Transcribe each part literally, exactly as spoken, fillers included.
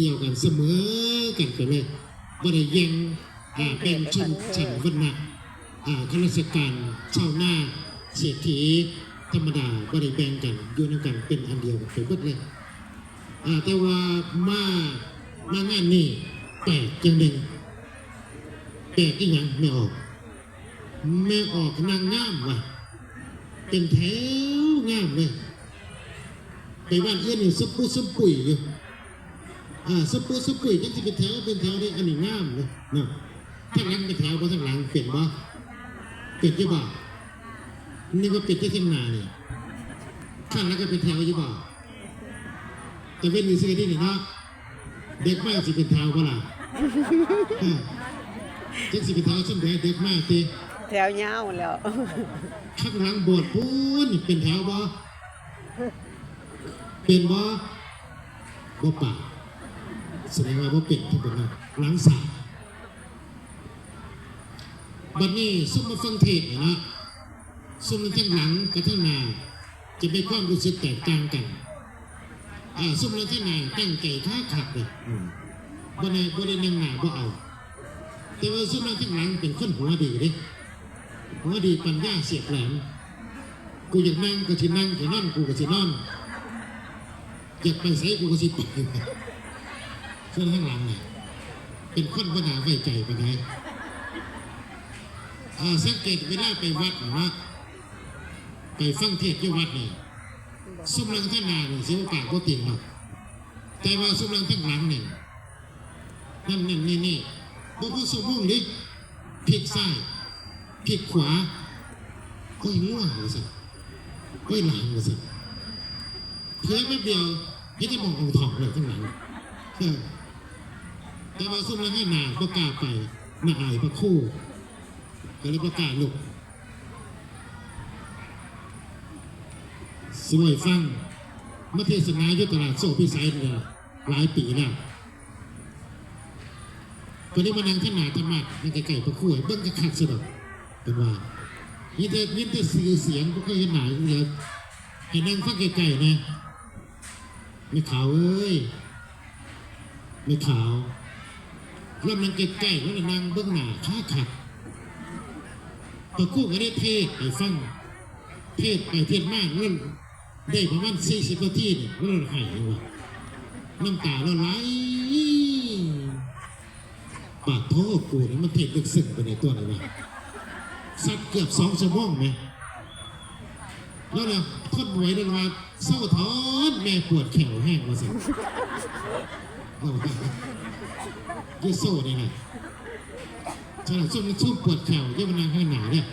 เดียวกันเสมอกันไปเลย บ่ได้แย่ง อ่า แบ่งชนชั้นวรรณะ อ่า ข้าราชการ ชาวนา เศรษฐี ธรรมดา บ่ได้แบ่งกัน อยู่นำกันเป็นอันเดียวกันไปเบิดเลย อ่า แต่ว่ามา มางานนี้แปลกอย่างหนึ่ง แปลกอีหยังแม่ออก แม่ออกนางงามว่ะ เป็นแถวงามเลย ไปบ้านอื่นนี่สะปุสะปุยอยู่ อ่า สะปุสะปุยจังสิเป็นแถวเป็นแถวนี่ อันนี้งามเลยเนาะ ทางหลังเป็นแถวบ่ ทางหลังเป็นบ่ เป็นอยู่บ่ นึกว่าเป็นแต่ทางหน้านี่ ข้างหลังก็เป็นแถวอยู่บ่ แต่เว้นอยู่ซื่อนี่นี่เนาะ เด็กมากสิเป็นแถวบ่ล่ะ อ่า จังสิเป็นแถวส่ำใด เด็กมากติ แถวยาวแล้ว ข้างหลังโบสถ์ปูนนี่เป็นแถวบ่ เป็นบ่ บ่ปะ แสดงว่าบ่เป็นที่เป็นหลังสาม บัดนี้ซุมมาฟังเทศน์นี่นะ ซุมทั้งหลังกับทั้งหน้า จะมีความรู้สึกแตกต่างกัน อ่า ซุมทั้งหน้าตั้งใจคักๆเลย อืม บ่ได้ บ่ได้นั่งหน้าบ่เอา แต่ว่าซุมทั้งหลังเป็นคนหัวดีเด้ หัวดีปัญญาเฉียบแหลม กูอยากนั่งก็สินั่ง อยากนอนกูก็สินอน อยากไปไสกูก็สิไป ซุมทั้งหลังน่ะ เป็นคนบ่น่าไว้ใจปานใด อ่า สังเกตเวลาไปวัดน่ะนะ ไปฟังเทศน์อยู่วัดนี่ ซุมทั้งหน้านี่สิบ่ปากบ่ติ่งดอก แต่ว่าซุมทั้งหลังนี่ นั่นนั่นนี่นี่ บ่พอชั่วโมงเด้ พลิกซ้าย พลิกขวา โอ้ย งัว ว่าซั่น โอ้ย หลาน ว่าซั่น เผลอแป๊บเดียว เฮ็ดให้มองเอาทองเลยทั้งหลัง เออ แต่ว่าซุมทั้งหน้าบ่กล้าไป น่าอายพระครู ก็เลยบ่กล้าลุก สิเว้าให้ฟัง มาเทศนาอยู่ตลาดโซ่พิสัยนี่หลายปีแล้ว ก็เลยมานั่งทั้งหน้าธรรมะ นั่งใกล้ๆพระครู เบิ่งคักๆซะดอก เพิ่นว่า มีแต่ มีแต่ชื่อเสียง บ่เคยเห็นหน้าจักเทื่อ ให้นั่งฟังใกล้ๆแหน่ แม่ขาวเอ้ย แม่ขาว ลาวนั่งใกล้ๆ ลาวนั่งเบิ่งหน้าคักๆ พระครูก็ได้เทศน์ให้ฟัง เทศน์ไปเทศน์มา ลาวได้ประมาณสี่สิบนาทีนี่ ลาวไห้ว่ะ น้ำตาลาวไหล ปาดโธ่ กูนี่มันเทศน์ลึกซึ้งปานใดตัวนี้วะ ซัดเกือบสองชั่วโมงแหม ลาวนะ ทนบ่ไหว ลาวว่า เซาเถาะ แม่ปวดแข้วแฮง ว่าซั่น เอา อยู่โซ่นี่นะ ฉะนั้นซุม ซุมปวดแข้ว อย่ามานั่งข้างหน้าเด้อ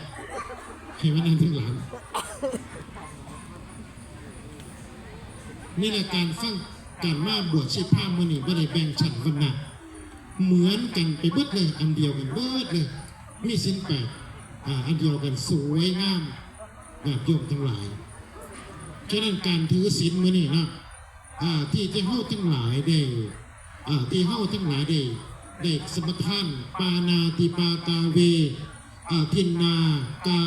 ให้มานั่งข้างหลัง นี่แหละการฟัง การมาบวชชีพราหมณ์มื้อนี้ บ่ได้แบ่งชั้นวรรณะ เหมือนกันไปเบิดเลย อันเดียวกันเบิดเลย มีศีลแปด อ่า อันเดียวกัน สวยงาม ญาติโยมทั้งหลาย ฉะนั้นการถือศีลมื้อนี้นะ อ่า ที่ ที่เฮาทั้งหลายได้ อ่า ที่เฮาทั้งหลายได้ ได้สมาทาน ปาณาติปาตาเว อ่า ทินนา กา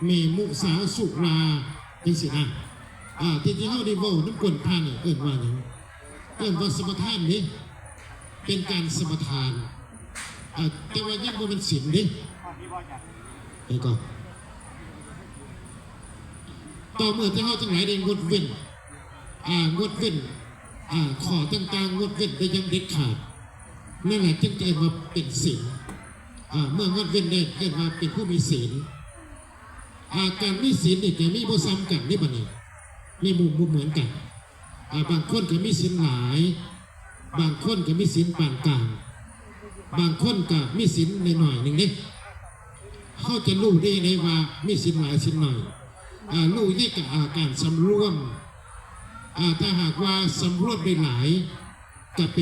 เม มุสา สุรา จังซี้นะ อ่า ที่ ที่เฮาได้เว้านำกวนพระนี่ เอิ้นว่าหยัง เอิ้นว่าสมาทานเด้ เป็นการสมาทาน อ่า แต่ว่ายังบ่แม่นศีลเด้ แล้วก็ ต่อเมื่อที่เฮาทั้งหลายได้งดเว้น อ่า งดเว้น อ่า ข้อต่างๆ งดเว้นได้อย่างเด็ดขาด นั่นแหละจึงจะเอิ้นว่าเป็นศีล อ่า เมื่องดเว้นได้เอิ้นว่าเป็นผู้มีศีล อ่า การมีศีลนี่ก็มีบ่ซ้ำกันเด้บัดนี้ มีมุมบ่เหมือนกัน อ่า บางคนก็มีศีลหลาย บางคนก็มีศีลปานกลาง บางคนก็มีศีลน้อยๆหนึ่งเด้ เฮาจะรู้ได้ไดว่ามีศีลหลายศีลน้อย อ่า รู้ได้กับอาการสำรวม อ่า ถ้าหากว่าสำรวมได้หลาย ก็เป